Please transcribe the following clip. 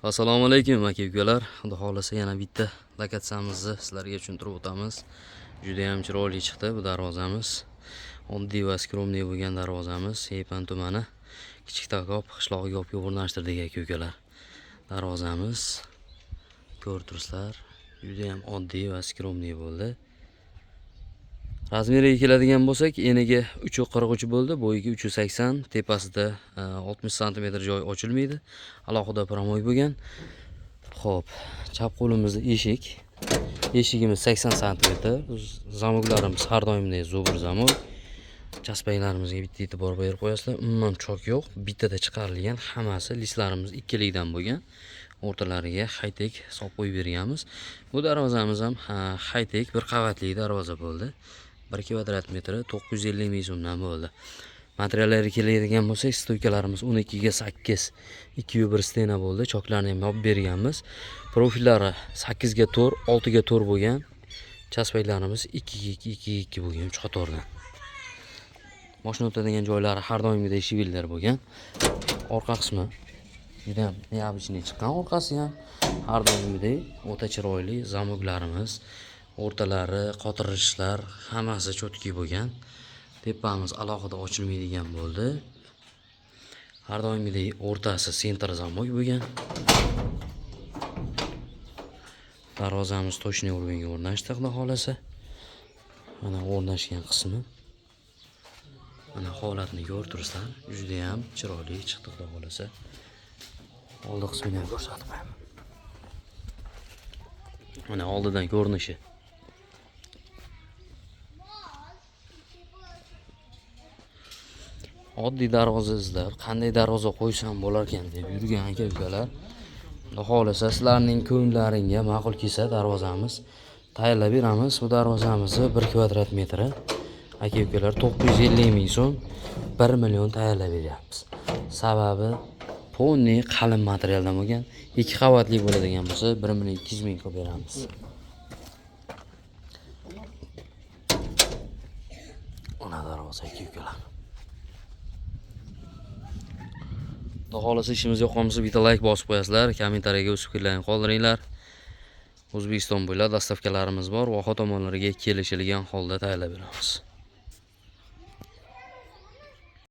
Assalomu alaykum aka ukalar. Xudo xohlasa yana bitta lokatsiyamizni sizlarga tushuntirib o'tamiz. Juda ham chiroyli chiqdi bu darvozamiz. Oddiy va skromniy bo'lgan darvozamiz Seypan tumani Kichik Takob qishlog'iga olib kelib o'rnashtirdik aka ukalar. Darvozamiz ko'rib turibsizlar, juda ham oddiy va skromniy bo'ldi. Razmeriga keladigan bo'lsak, eniga 3.43 bo'ldi, bo'yiga 3.80, tepasida 60 sm joy ochilmaydi. Alohida promoy bo'lgan. Xo'p, chap qo'limizda eshik. Eshigimiz 80 sm. Zamoklarimiz har doimgidek zubr zamok. Chaspaylarimizga bitta e'tibor berib qo'yasizlar. Umuman chok yo'q, bittada chiqarilgan, hammasi listlarimiz ikkilikdan bo'lgan. O'rtalariga high-tech solib qo'yib berganmiz. Bu darvozamiz ham high-tech bir qavatli darvoza bo'ldi. 1 kvadrat metri 950 ming so'mdan bo'ldi. Materiallarga keladigan bo'lsak, stoykalarimiz 12 ga 8, 2 1 stena bo'ldi. Choklarni ham yopib berganmiz. Profillari 8 ga 4, 6 ga 4 bo'lgan. Chaspaklarimiz 2 ga 2, 2 ga 2 bo'lgan, 3 qatordan. Mashina o'tadigan joylari har doimgidek shivillar bo'lgan. Orqa qismi juda ham необычный chiqqan, orqasi ham har doimgidek o'ta chiroyli zamoklarimiz, o'rtalari, qotirishlar hammasi cho'tki bo'lgan. Tepamiz alohida ochilmaydigan bo'ldi. Har doimgidek o'rtasi sentr zamok bo'lgan. Darvozamiz точный уровеньga o'rnashdi, xudo xohlasa. Mana o'rnashgan qismi. Mana holatini ko'rib turibsizlar. Juda ham chiroyli chiqdi, xudo xohlasa. Oldi qismini ham ko'rsatib qo'yaman. Mana oldidan ko'rinishi. Oddiy darvoza izlab, qanday darvoza qo'ysam bo'larkan deb yurgan aka ukalar, xudo xohlasa sizlarning ko'ngillaringga ma'qul kelsa darvozamiz tayyorlab beramiz. Bu darvozamizni 1 kvadrat metri aka ukalar 950 ming so'm, 1 million tayyorlab beryapmiz. Sababi polniy qalin materialdan bo'lgan, 2 qavatli bo'ladigan bo'lsa 1 million 200 ming qilib beramiz. Ona darvoza aka ukalar. Xudo xohlasa ishimiz yoqqan bo'lsa bitta like bosib qo'yasizlar, kommentariyaga o'z fikrlaringizni qoldiringlar. O'zbekiston bo'ylab dastavkalarimiz bor, voha tomonlariga kelishilgan holda tayyorlab beramiz.